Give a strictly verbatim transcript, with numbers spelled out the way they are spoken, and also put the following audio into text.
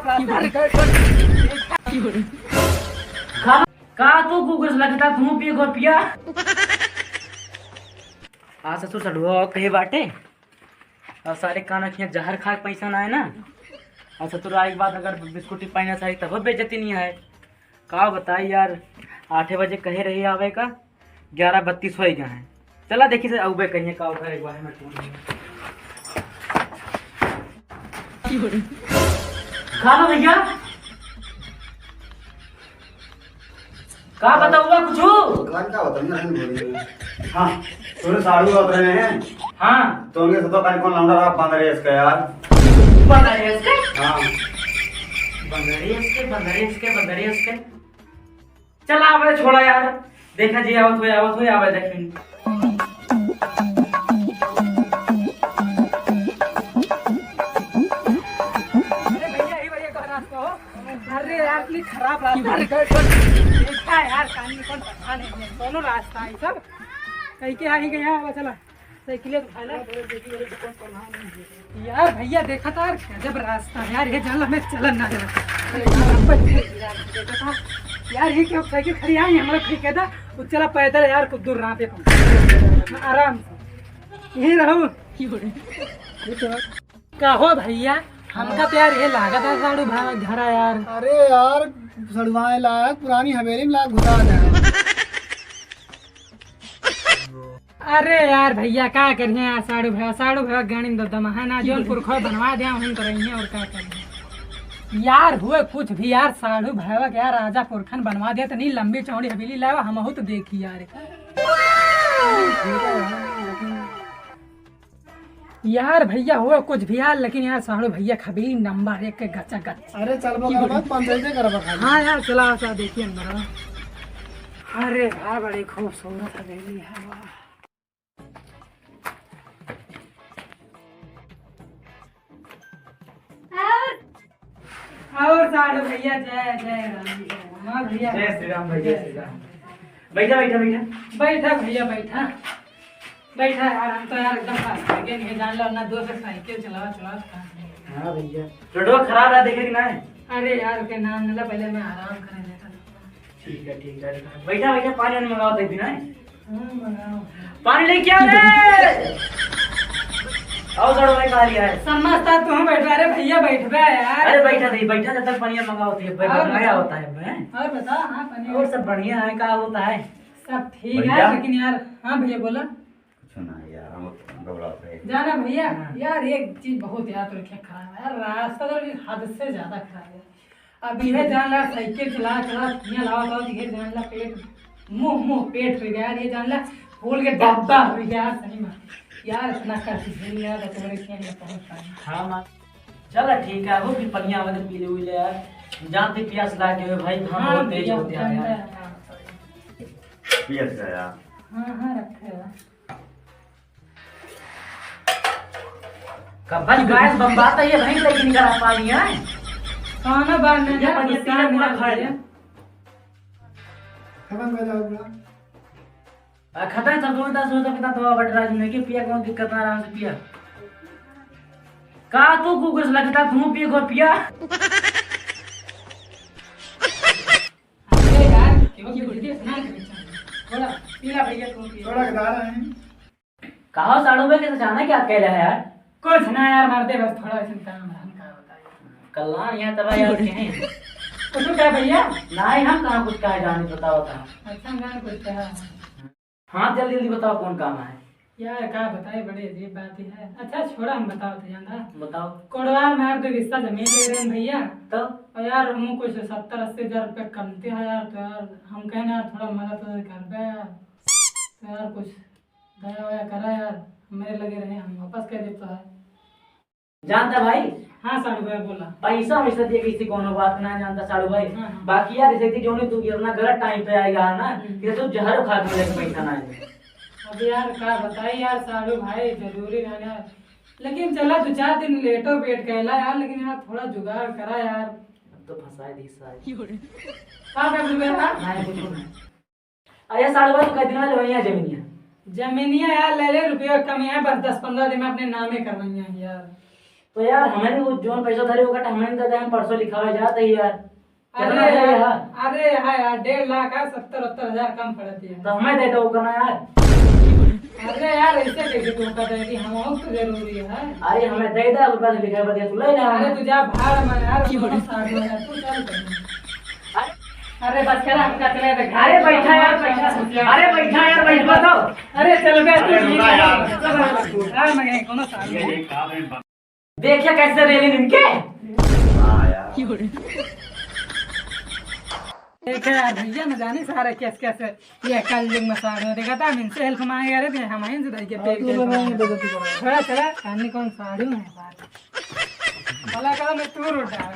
का, का तू कुकुर से लगता, तू पिए गो पिया। आ ससुर सड़ुआ कहे बाटे। और सारे कान अखियाँ जहर खा के पैसा ना है ना। और ससुर आई के बाद अगर बिस्कुट ही पानी ना चाही तब बेइज्जती नहीं है। का बताई यार, आठे बजे कहे रही आवे का, ग्यारह बत्तीस होइ गए हैं। चला देखी से अउबे कहिए का उठा एक बार में। का बा भैया? का बताऊबा कुछ? दुकान का होता है ना, हम बोल रहे हैं। हाँ, तोरे साड़ू होत रहे हैं। हाँ। तो उनके साथ कहीं कौन लौंडा रहा, बंदरेस का यार। बंदरेस के? हाँ। बंदरेस के, बंदरेस के, बंदरेस के। चला, आवे, छोड़ा यार। देखा जी, आवत हुए, आवत हुए, आवे, देखिन। अरे भैया, ये भैया का रास्ता हो। अरे यार, इतनी खराब रास्ता है। देखा यार, कानी कौन पता नहीं है। दोनों रास्ता है सब। कहीं के आगे गया, आवा, चला। साइकिल तो उठा ले। यार भैया, देखा था यार, गजब रास्ता है यार, ये जान ला मैं चलन ना देवा। अरे यार, हम पर फिर गिरा, देखा था यार, ये क्यों साइकिल खड़ी आई, हमारा खड़ी कहता, वो चला पैदल यार, कुछ दूर राह पे पहुंच आराम से। यही रहो। कहो भैया, हमका तो यार ये लागत है साड़ू भा-, घरा यार। अरे यार, सड़ुआए लायक पुरानी हवेली में लायक घुसा दे। अरे यार भैया, का करिए यार, साड़ू भैया, साड़ू भैया गाड़ी में दमा है ना, जौन पुरखा बनवा दिया, वहीं तो रही है, और का करिए यार। हुए कुछ भी यार, साड़ू भैया के यार राजा पुरखन बनवा दिया, तो नहीं लंबी चौड़ी हवेली लावा, हम तो देखी यार। यार भैया, हुए कुछ भी यार, लेकिन यार साड़ू भैया खबीरी नंबर एक के गचा गच। अरे चल बा, कर बा, पंचायते कर बा खाली। हाँ यार, चला, चला देखिए अंदर। अरे वाह, बड़ी खूबसूरत हवेली है, वाह। और, और साड़ू भैया, जय, जय राम, जय राम। हाँ भैया। जय श्री राम भैया, जय श्री राम। बैठा, बैठा, बैठा। बैठा भैया, बैठा। बैठा यार, हम तो यार एकदम फंस गए, नहीं जान लो ना, दो से साइकिल चलावा, चलावा, फंस गए। हाँ भैया, रोडवा खराब है, देखे कि ना है? अरे यार, के नाम मिला, पहले मैं आराम कर लेता। ठीक है, ठीक है, बैठा, बैठा, पानी वानी मंगाओ, देख भी ना है। हाँ, मंगाओ। पानी लेके आ रे। आओ, साड़ू भाई, कहाँ लिया है? समझता तू बैठा, अरे भैया, बैठबे यार। अरे बैठा नहीं, बैठा, जब तक पानी मंगाओ, तो ये बैठा और नया बताओ। होता है, मैं। और बताओ, हाँ, पानी। और सब बढ़िया है, क्या होता है? सब ठीक है, भैया? लेकिन यार, हाँ भैया, बोला। कुछ ना यार, हम घबराते हैं। जाना भैया, हाँ। यार, एक चीज बहुत यार तोरे खराब है यार, रास्ता तो हद से ज्यादा खराब है। अब ये जान ला, साइकिल चला चला, धुइयां लावा लावा, ये जान ला, पेट, मुंह, मुंह, पेट हो गया यार, ये जान ला, फूल के डब्बा हो गया यार, सही में। यार, इतना कर दीजिए यार, तो मेरे खेल में पहुंच पाए। हाँ, माँ। चला, ठीक है, वो भी पनिया वाले पी ले, ले यार। जानते प्यास लागे हो भाई, हम हाँ, बहुत तेज भैया, होते हैं यार। जानता है, हाँ, sorry। पियत गया। हाँ, हाँ, रखे हो। कब्बन गैस बम्बाता ये भाई, लेकिन निकल पानी है। खाना बाहर में ये जा, पानी पीना खाना पूरा खा ले। खत्म कर जाओ पूरा। आ, खत्म कर दो, दस रोज तक इतना दवा बट रहा है, जिंदगी पिया, कौन दिक्कत ना, आराम से पिया। का तू कुकुर से लगता, तू पिए को पिया। अरे यार, क्यों बिजली इतना? थोड़ा पीला भैया, तू पी। थोड़ा गा रहे हैं। कहो साड़ू भाई, कैसे जाना क्या कहले है यार? कुछ ना यार, मरते बस थोड़ा ऐसे काम है, हम का बताइए। कल्याण यहाँ तब यार कहीं। कुछ क्या भैया? नहीं, हम कहाँ कुछ कहे जाने, बताओ, बताओ। अच्छा, हम जाने कुछ कहा। हाँ, जल्दी जल्दी बताओ, कौन काम है? यार, का बताए, बड़ी अजीब बात ही है। अच्छा, छोड़ा, हम बताओ तो, जानता? बताओ। कोड़वार में यार दो हिस्सा जमीन ले रहे हैं भैया। तो? और यार, हम कुछ सत्तर अस्सी हजार रुपये कमते हैं यार, तो यार, हम कहे ना यार, थोड़ा मदद उदद कर दे यार। तो यार, कुछ दया वया करा यार, मेरे लगे रहे, हम वापस कर देते हैं। जानता भाई? हाँ साड़ू भाई, बोला। पैसा वैसा दिए किसी कोनो बात ना जानता साड़ू भाई। हाँ, हाँ। बाकी यार, जैसे कि जो नहीं तू अपना गलत टाइम पे आएगा ना, हम्म। कि तू जहर खा के लेके पैसा ना आए। अब यार का बताई यार साड़ू भाई, जरूरी ना यार। लेकिन चला दो चार दिन लेटो वेट कैला यार, लेकिन यार थोड़ा जुगाड़ करा यार। अब तो फंसाए दी साहब। का कर दूंगा यार? नहीं, कुछ नहीं। अरे साड़ू भाई, तू कह दिन वाले वहीं आ जमीनिया। जमीनिया यार, ले ले, रुपया कम है, बस दस पन्द्रह दिन में अपने नामे करवाइया है यार। तो यार, हमें नहीं, वो जोन पैसा धरे होगा, तो हमें नहीं देते, हम परसों लिखावे जाते ही यार। कितना अरे है यार, यार? अरे हाँ यार, डेढ़ लाख है, सत्तर सत्तर हजार कम पड़त है। तो हमें दे दो ओकर ना यार। अरे यार, ऐसे कैसे तू ओकर दे दी? हम और तो जरूरी है। अरे हमें दे दे, ओकर बाद लिखावे बदे तू ले ना। अरे तू जा भाड़ में यार, तू कौन साधु है, तू चल कहीं। अरे बस करा, हमका चले दे। अरे बैठा यार, बैठा। अरे बैठा यार, बैठ तो। अरे चल बे, तू अरे रुका यार। भाड़ में गए, कौन साधु है? देखिए कैसे रेलिन इनके। हाँ यार। देखे यार भैया, न जाने सारे कैसे कैसे ये कलयुग में सारे देखा था, हम इनसे हेल्प मांगे रहे थे, हम इनसे दई के पेल के थोड़ा चला, अन्य कौन साड़ू है बात। भला करो मैं तू रोटा।